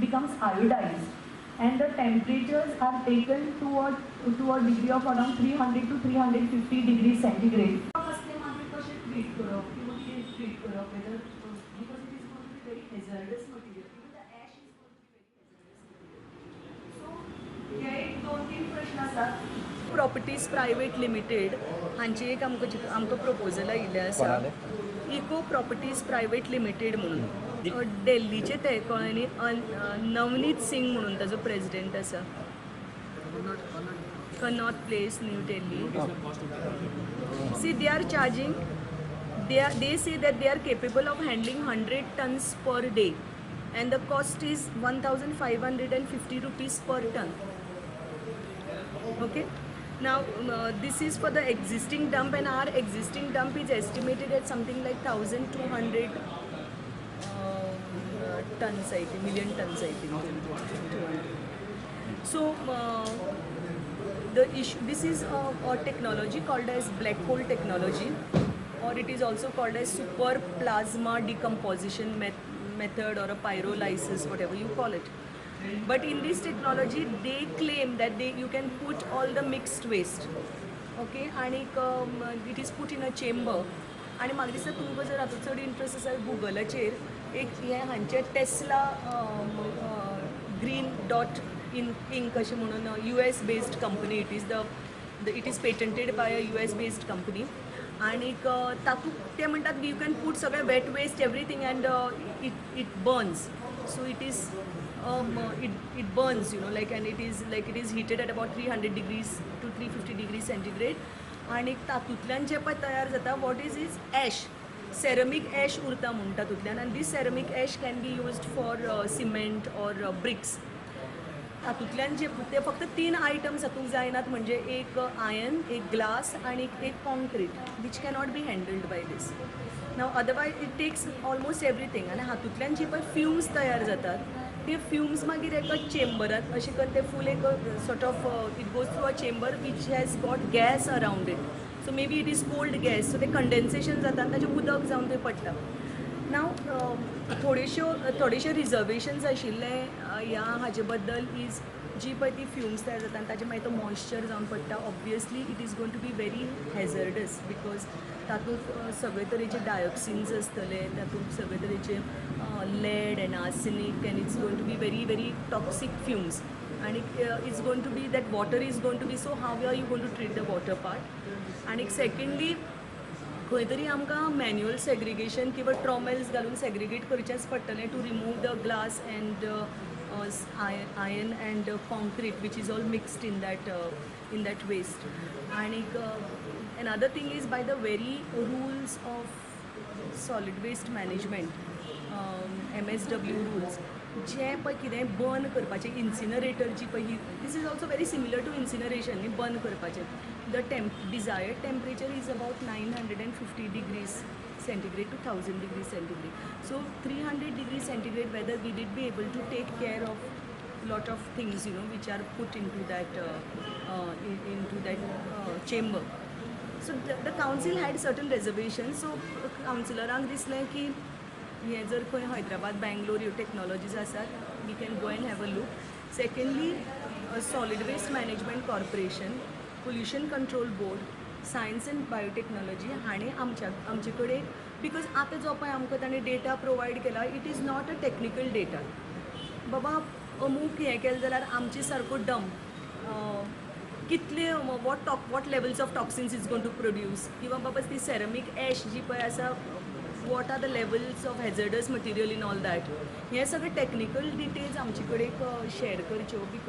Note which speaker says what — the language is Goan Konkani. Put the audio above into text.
Speaker 1: becomes iodized and the temperatures are taken to a degree of around 300 to 350 degree centigrade. कसले मागीर कशें ट्रीट करप किंवा कितें ट्रीट करप, whether, because it is going to be very hazardous material, even the ash is going to be very hazardous material. So हे एक दोन तीन प्रश्न आसात. प्रॉपर्टीज प्रायवेट लिमिटेड हांची एक आमकां प्रपोजल आयिल्लें आसा. इको प्रॉपर्टीज प्रायवेट लिमिटेड म्हणून दिल्लीचे ते, कळ्ळें न्ही, नवनीत सिंग म्हणून ताजो प्रेजिडेंट आसा, Connaught Place, New Delhi. See, they are charging, they say that they are capable of handling 100 tons per day and the cost is ₹1550 per ton. Okay, now this is for the existing dump, and our existing dump is estimated at something like 1200 tons, I think, million tons, I think, 200. So the issue, this is a technology called as black hole technology, or it is also called as super plasma decomposition method or a pyrolysis, whatever you call it. But in this technology, they claim that you can put all the mixed waste, okay, and it is put in a chamber. आनी म्हाका दिसता तुमकां जर हातूंत चड इंट्रस्ट आसा, गुगलाचेर एक हें हांचें Tesla green dot in Inc अशें म्हणून US based company, it is patented by a US based company. आनीक तातूंत ते म्हणटात you can put सगळें wet waste, everything, and it burns. So it is it burns, like, and it is like it is heated at about 300 degrees to 350 degrees centigrade. आनी तातूंतल्यान जें पळय तयार जाता, what is ash, ceramic ash उरता म्हूण तातूंतल्यान, आनी this ceramic ash can be used for cement or bricks. तातूंतल्यान जे ते फक्त तीन आयटम्स हातूंत जायनात, म्हणजे एक आयर्न, एक ग्लास आनी एक concrete, which cannot be handled by this. Now otherwise it takes almost everything. आनी हातूंतल्यान जे पळय फ्युम्स तयार जातात, ते फ्युम्स मागीर एका चेंबरात अशें करून ते फूल एक sort of, it goes through a chamber which has got gas around it. So maybe it is cold gas, so ते कंडेन्सेशन जाता आनी ताजें उदक जावन थंय पडटा. नाव थोड्योश्यो थोडेशे रिजर्वेशन्स आशिल्ले ह्या हाजे बद्दल is जी पळय ती फ्युम्स तयार जाता आनी ताजें मागीर तो मॉयश्चर जावन पडटा. Obviously it is going to be very hazardous, because तातूंत सगळे तरेचे डायऑक्सिन्स आसतले, तातूंत सगळे तरेचे lead and arsenic, and it's going to be very very toxic fumes. आनी it's going to be that water is going to be, so how are you going to treat the water part? आनी सेकंडली, खंय तरी आमकां मॅन्युअल सेग्रिगेशन किंवा ट्रॉमेल्स घालून सेग्रिगेट करचेंच पडटलें to remove the glass and iron and concrete which is all mixed in that waste. आनीक another thing is, by the very rules of solid waste management, MSW rules, जें पळय कितें बर्न करपाचें, इन्सिनरेटर जी पळय ही, this is also very similar to incineration न्ही. बर्न करपाचें, the desired temperature is about 950 degrees centigrade to 1000 degrees centigrade. So 300 degrees centigrade, whether we did be able to take care of lot of things which are put into that chamber. So the council had certain reservations. So कावन्सिलरांक दिसलें की हें जर खंय हैदराबाद, बेंगलोर ह्यो टॅक्नोलॉजीज आसात, we can go and have a look. Secondly, Solid Waste Management Corporation, Pollution Control Board, Science and Biotechnology हाणें आमचे कडेन, because आतां जो पळय आमकां ताणें डेटा प्रोवायड केला, it is not a technical data. बाबा अमूक हें केलें जाल्यार आमचे सारको डंप कितले, what levels of toxins is going to produce, किंवा बाबा ती सेरमीक एश जी पळय आसा, what are the levels of hazardous material in all that, हें सगळें टॅक्निकल डिटेल्स आमचे कडेन शेयर करच्यो because